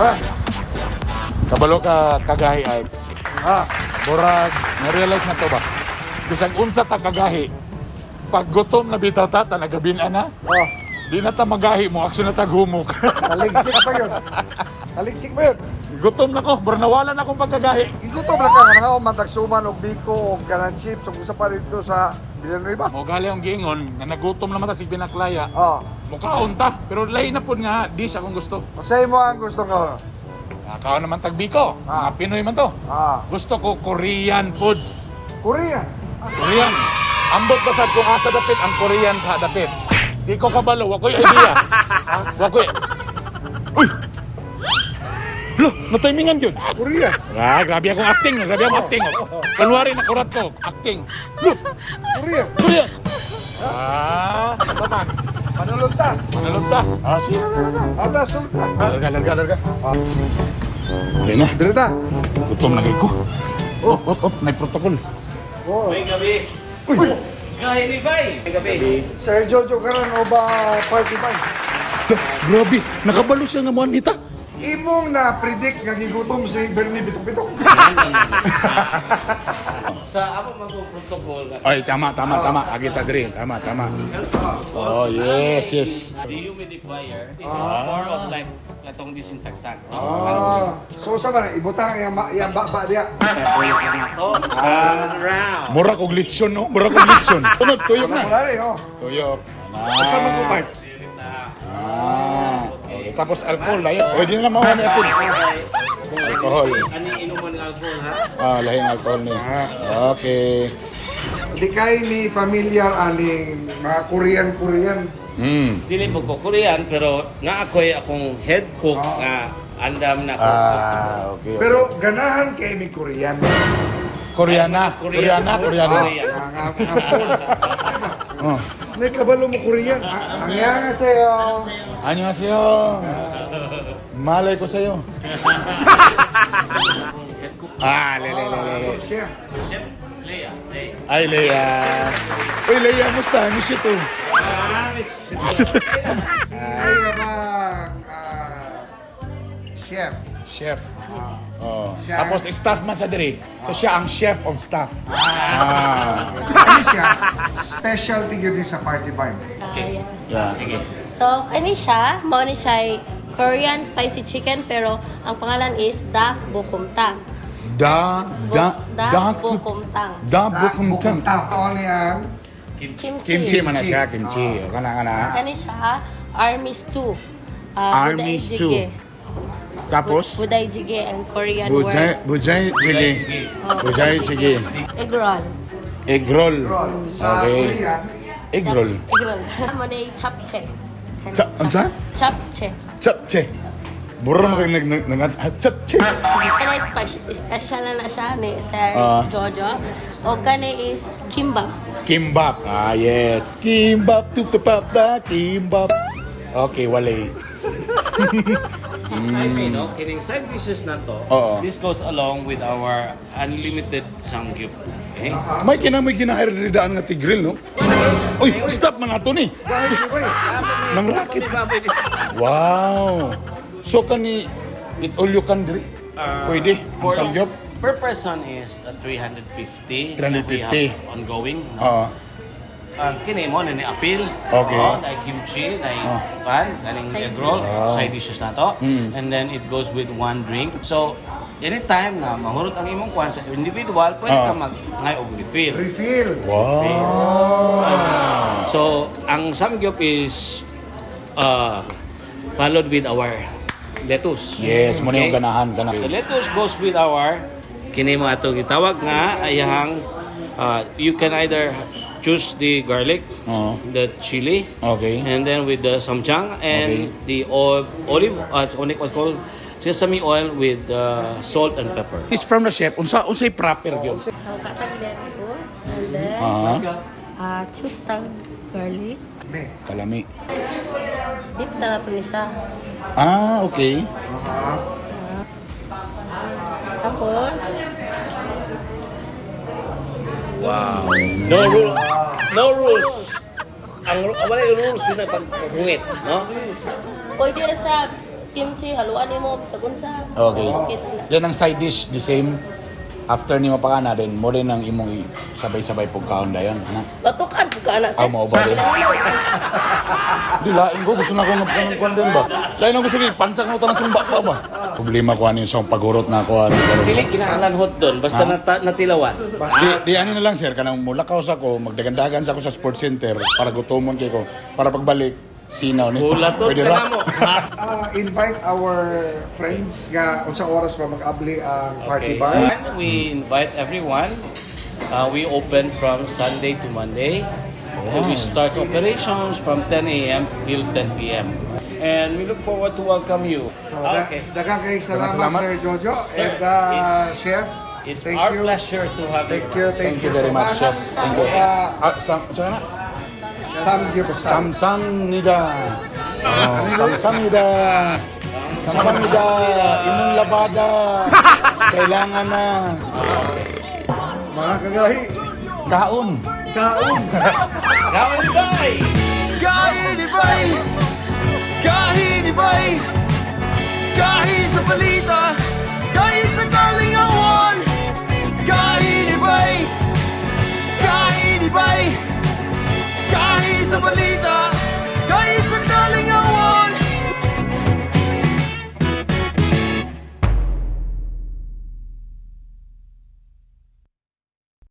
Ha? Kabalo ka kagahi ay. Ha? Murag, na-realize na to ba? Bisag unsa ta kagahi, pag gutom na bitaw ta, tanagabin ana. Oh, Di na ta magahi mo, aksyon na ta humok. Taligsik pa yun. Taligsik pa yun. Gutom na ko, bro, nawalan akong pagkagahi. Igutom lang ka nga nangaon man tagsuman og biko og kanang chips og usa pa dito sa Villanueva. Mo gali ang giingon, nga nagutom naman ta sig binaklaya. Oh, Mukaon ta, pero lahi na pud nga dish akong gusto. unsay mo ang gusto nga? Nakaon naman tag biko, mga Pinoy man to. Gusto ko Korean foods. Korean. Korean. Ambot ba sad kung asa dapit ang Korean ka dapit? Di ko kabalo, wa ko'y idea. Wa ko'y. Uy! Lo, natimingan yun. Korean. Ah, grabe akong acting, grabe akong acting. Kunwari nakurat ko, acting. Lo, Korean. Korean. Ah, sama. Panulunta. Nalunta. Ah, sige. Ata sulta. Larga, larga, larga. Ah. Okay na. Direta. Gutom na kay ko. Oh, may protocol. Oh. May gabi. Uy! Gahi ni Bay. May gabi. Sir Jojo karon o ba party ba? Lo, grabe, nakabalo siya nga mo anita. Imong na predict nga gigutom si Bernie Bitok-Bitok. Sa ako mag protocol nga. Ay, tama, tama, tama. Agi ta diri. Tama, tama. Oh, yes. Dehumidifier. This is more of like katong disinfectant. Ah, so sa man ibutang yang yang ba diya. To. Round. Mura kog litson, no? Mura kog litson. Tunod, tuyok na. Wala rin, oh. Tuyok. Asa man ko part? Ah. Okay. Tapos alcohol, layo. Pwede na naman ni Apple. Alcohol. Ani inuman ng alcohol ha? Ah, lahing alcohol niya. Okay. Di kay ni familiar aning mga Korean Korean. Dili po ko Korean pero nga ako'y akong head cook nga andam na ko. Ah, okay. Pero ganahan kay mi Korean. Koreana, Koreana, Koreana. Korean. Ah, nga food. Oh. May kabalo mo Korean. Ah, ang nga sa'yo. Annyeonghaseyo. Malay ko sa'yo. Ah, le, le, le, le, le. Chef. Chef Leia. Leia. Ay, Leia. Uy, Leia, musta? Miss you too. Ah, miss. Si Leia bang chef. Chef. Oh. Siya- Tapos staff man sa diri. So siya ang chef of staff. Ah. Ano siya? Specialty yun din sa party bar. Ah, yes. Yeah. Sige. So, kani siya, mao ni siya ay Korean spicy chicken pero ang pangalan is Da Bokumtang. Da da da Bokumtang. Da bukumtang. Bukumtang. Ano yan? Kimchi. Kimchi man na siya, kimchi. O, kana kana. Kani siya, army stew. Ah, Army buday stew. jjigae. Tapos Buday jjigae ang Korean bujay word. Bujay jjigae. Bujay jjigae. Egg roll. Egg roll. Roll. Sa Okay. Korean, Egg roll. Egg roll. Mo ni chapche. Kani Unsa? Chapche. Chapche. Mura man kay nag nag nag chapche. Kani special, special na siya ni Sir Jojo. O kani is kimbap. Kimbap. Ah, yes. Kimbap tup tup pap da kimbap. Okay, walay. I mean, no, kining side dishes na to, Oo. this goes along with our unlimited samgyup. Okay? May kinamoy kinahire diri daan nga tigrill, no? Uy, stop man ato ni. dahil ko eh. Nang racket. Wow. So kani it all you can diri. Pwede ang samgyup. Per person is 350. 350. We have ongoing. No? Oo. Ang kini mo na ni appeal. Okay. Oh, na kimchi, na pan, kaning Side egg roll, side dishes na to. And then it goes with one drink. So, anytime na mahurot ang imong kwan sa individual, pwede ka mag ngay og refill. Refill. Wow. So, ang samgyup is followed with our lettuce. Yes, mo na yung Okay? ganahan kana. The lettuce goes with our kini mo atong gitawag nga ayang you can either Choose the garlic, Oo. The chili, and then with the samjang and the oil, olive, what's called sesame oil with salt and pepper. It's from the chef. Unsa unsay proper gyud? So, katag lettuce, and then, choose tag garlic. Me. Kalami. Dip sa nato ni siya. Ah, okay. Tapos, No rule, no rules. Ang wala yung rules din ang paghungit, no? Pwede ra siya kimchi, haluan nimo bisag unsa. Okay. Okay na. Then ang side dish, the same. After ni mapakana then mo rin ang imong sabay-sabay pugkaon dayon, ana. Batukan pud ka ana, sir. Ah, mao ba rin? Di lain ko gusto na ko ng kwan din ba. Lain ako gusto ni pansak na tanan sumba pa ba. Problema ko ani sa paghurot na ako ani karon. Dili kinahanglan hot doon, basta natilawan. Di, di ano na lang, sir, kanang mulakaw sa ko, magdagandagan sa ako sa sports center para gutomon kay ko, para pagbalik sinaw ni. Hulaton Pwede ka ra. na mo. Ha? Invite our friends nga unsang oras pa mag-abli ang party bar. And we invite everyone. We open from Sunday to Monday. And we start operations from 10 a.m. till 10 p.m. And we look forward to welcome you. So, daghang kay salamat, Salamat. Sir Jojo Sir, and Chef. it's Thank our you. pleasure to have you. Thank you, thank Thank you you very so much, chef. Thank you. Ah, sa na? Samgyupsal. Kamsamnida. Oh, kamsamnida. Kamsamnida. Imong labada. Kailangan na. Mga kagahi, Kaon. kaon. Kaon bye!